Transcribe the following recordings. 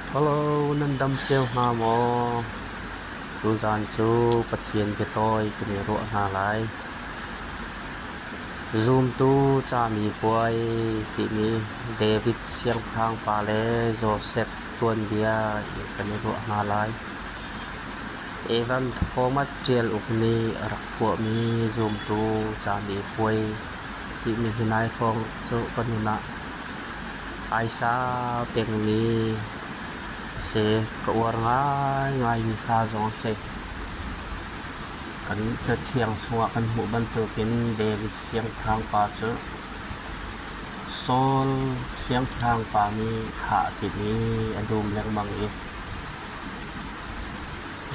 Hello, nan dam cio hnga maw? Tuzaan cu Pathian biatawi kan i ruah hna lai. Zumtu camipuai timi David siangpahrang pa le Josef tuanbia kan i ruah hna lai. Evan Thomas ṭial uk nih a rak phuahmi zumtu camipuai timi hi nai hrawng cu ka nun ah Aisa pengmi a si. Ka uar ngaingaimi hla zong a si. Kan cathiang chungah kan hmuh bantukin David siangpahrang pa cu Saul siangpahrang pa nih thah a timh i a dum lengmang i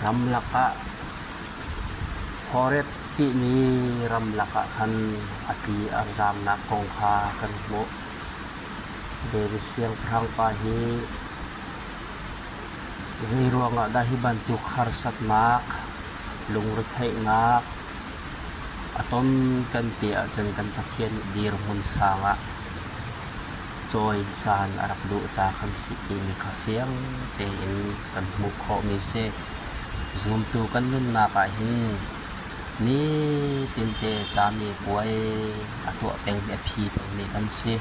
ramlak ah Horeb timi ramlak ah khan a tli a zamnak kong kha kan hmuh. David siangpahrang pa hi zei ruangah dah hi bantuk harsatnak, lungretheihnak a ton kan ti ahcun kan Pathian nih dirhmun sang ah cawisan a rak duh ca kan si timi kha fiang tein kan hmuh khawhmi si. Zumtu kan nunnak ah hin nitinte camipuai a tuah pengmi a phi pengmi kan si.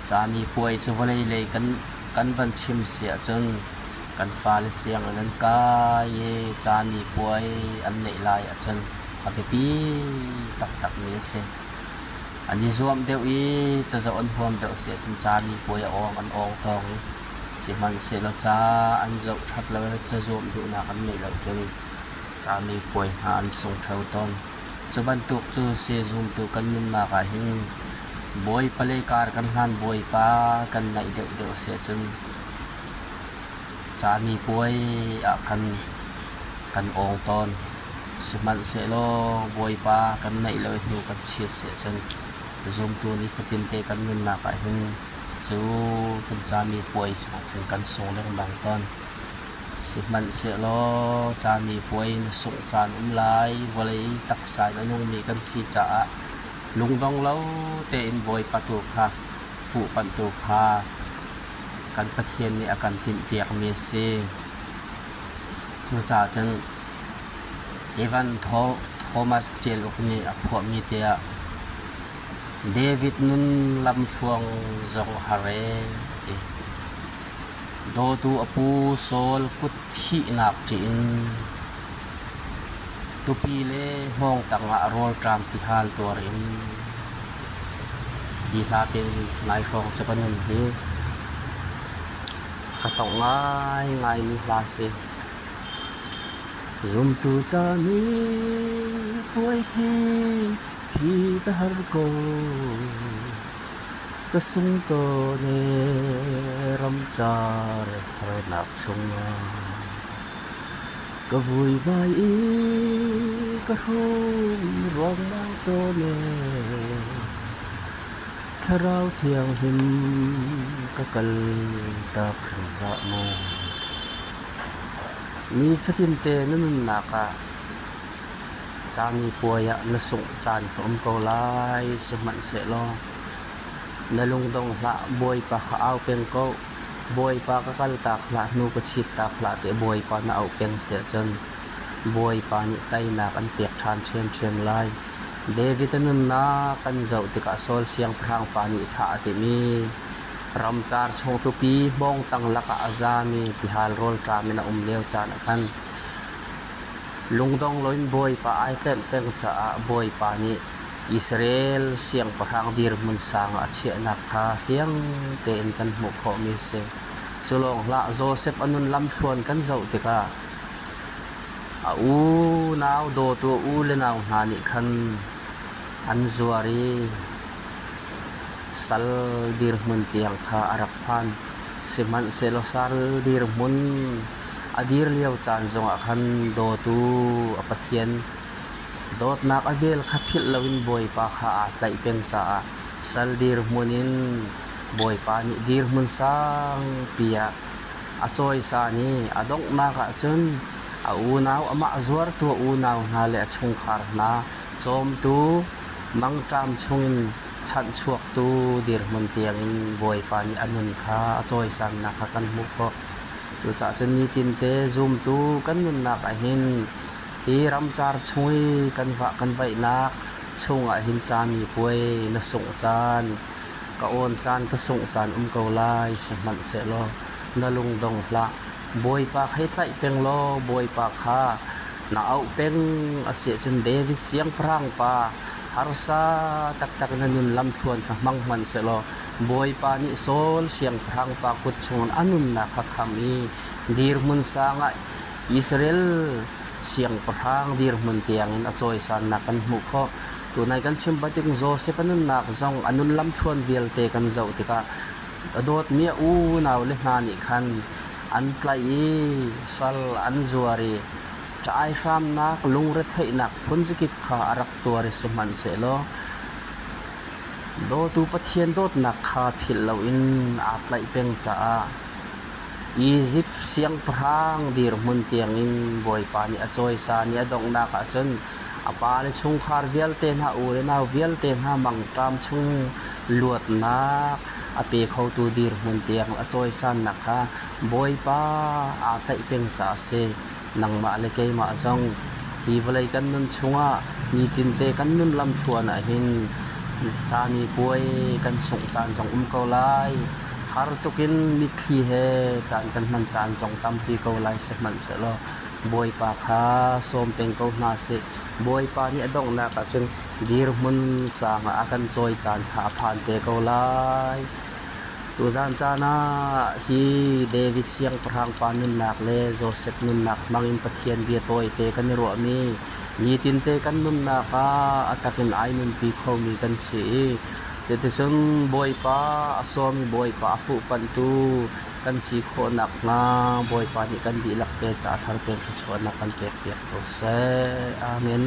Camipuai cu vawlei lei kan van chim si ahcun kan fale sianginn an kai i camipuai an neih lai ahcun a biapi taktakmi a si. An i zuam deuh i cazoh an huam deuh si ahcun camipuai a awng an awng tawng i sihmanhsehlaw ca an zoh ṭhat lo i cazuam duhnak an ngeih lo cun camipuai hna an sung ṭheo tawn. Cu bantuk cu si zumtu kan nunnak ah hin Bawipa le kar kan hlan Bawipa kan naih deuhdeuh a si ahcun camipuai ah khan kan awng tawn. Sihmanhsehlaw Bawipa kan naih lo i hnu kan chiat si ahcun zumtu nifatinte kan nunnak ah hin cu kan camipuai chungah cun kan sung lengmang tawn. Sihmanhsehlaw camipuai na sungh caan um lai, vawlei taksa in a nungmi kan si caah lungdong lo tein Bawipa tu kha fuhpanh tu kha kan Pathian nih a kan tinhpiakmi a si. Cucaah cun Evan Thomas Ṭial Uk nih a phuahmi te ah David nun lamthluang zong har ee ti. Dawtu a pu Saul kut thihnak ṭih in tupi le hmawng tangah rawlṭam tihal tuar in hi hla tein nai hrawng cu ka nun hi ka tongh ngaingaimi hla a si. Zumtu ca nih puai khi phi ka har ko. Ka sung tawn ee ramcar harnak chungah ka vuivai i ka hrum ruangmang tawn ee Thlarau Thianghlim ka kal tak hrim hlah mu. Nifatinte na nunnak ah camipuai ah na sungh caan ka um ko lai, sihmanhsehlaw na lungdong hlah, Bawipa kha au peng ko. Bawipa ka kaltak hlah, hnu ka chittak hlah tiah Bawipa na auh peng si ahcun Bawipa nih teinak an pek ṭhan ṭhiamṭhiam lai. David a nunnak kan zoh tikah Saul siangpahrang pa nih thah a timh i ramcar chung tupi hmawngtang lakah a zami tihal rawlṭam in a um lio caan ah khan lungdong loin Bawipa ai tlenh peng caah Bawipa nih Israel siangpahrang dirhmun sang ah a chiahnak kha fiang tein kan hmuh khawhmi a si. Cu lawng hlah, Josef a nun lamthluan kan zoh tikah A unau dawtu u le nau hna nih khan an zuar i sal dirhmun tiang kha a rak phan. Sihmanhsehlaw sal dirhmun a dir lio caan zongah khan dawtu a Pathian dawtnak a vel kha philh loin Bawipa kha aa tlaih peng caah sal dirhmun in Bawipa nih dirhmun sangpi ah A cawisan i a donghnak ah cun a unau amah zuartu a unau hna le a chungkhar hna cawmtu mangṭam chungin chanhchuaktu dirhmun tiangin Bawipa nih a nun kha a cawisannak kha kan hmuh khawh. Cucaah cun nitinte zumtu kan nunnak ahhin hi ramcar chung i kan vah kan vaihnak chungah hin camipuai na sungh caan, ka awn caan ka sungh caan um ko lai sihmanhsehlaw na lungdong hlah. Bawipa kha i tlaih peng law Bawipa kha na auh peng a si ahcun David siangpahrang pa harsa taktak na nun lamthluan kha hmang hmanh sehlaw Bawipa nih Saul siangpahrang pa kut chungin a nunnak kha kham i dirhmun sang ah Israel siangpahrang dirhmun tiangin a cawisannak kan hmuh khawh. Tunai kan chim bantuk Josef a nunnak zong a nun lamthluan vialte kan zoh tikah a dawtmi a unau le hna nih khan an tlaih i sal an zuar i ṭaihramnak lungretheihnak phunzakip kha a rak tuar i sihmanhsehlaw dawtu Pathian dawtnak kha philh loin aa tlaih peng caah Izipt siangpahrang dirhmun tiangin Bawipa nih a cawisan i a donghnak ah cun a pa le chungkhar vialte hna u le nau vialte hna mangṭam chung luatnak a pe khotu dirhmun tiang a cawisannak kha Bawipa aa tlaih peng caah a si. Nangmah le keimah zong hi vawlei kan nun chungah nitinte kan nun lamthluan ah hin camipuai kan sungh caan zong um ko lai. Har tukin mitthli he caan kan hman caan zong tampi ko lai sihmanhsehlaw Bawipa kha sawm peng ko hna sih. Bawipa nih a donghnak ah cun dirhmun sang ah a kan cawi caan kha a phan te ko lai. Tuzan caan ah hi David siangpahrang pa nunnak le Josef nunnak hmangin Pathian bia tawite kan i ruahmi nitinte kan nunnak ah a tak in ai nunpi khomi kan si i cuticun Bawipa a sawm i Bawipa a fuhpanhtu kan si khawh nakhnga Bawipa nih kan dihlak te ca thar tein thluachuahnak kan pekpiak ko seh. Amen.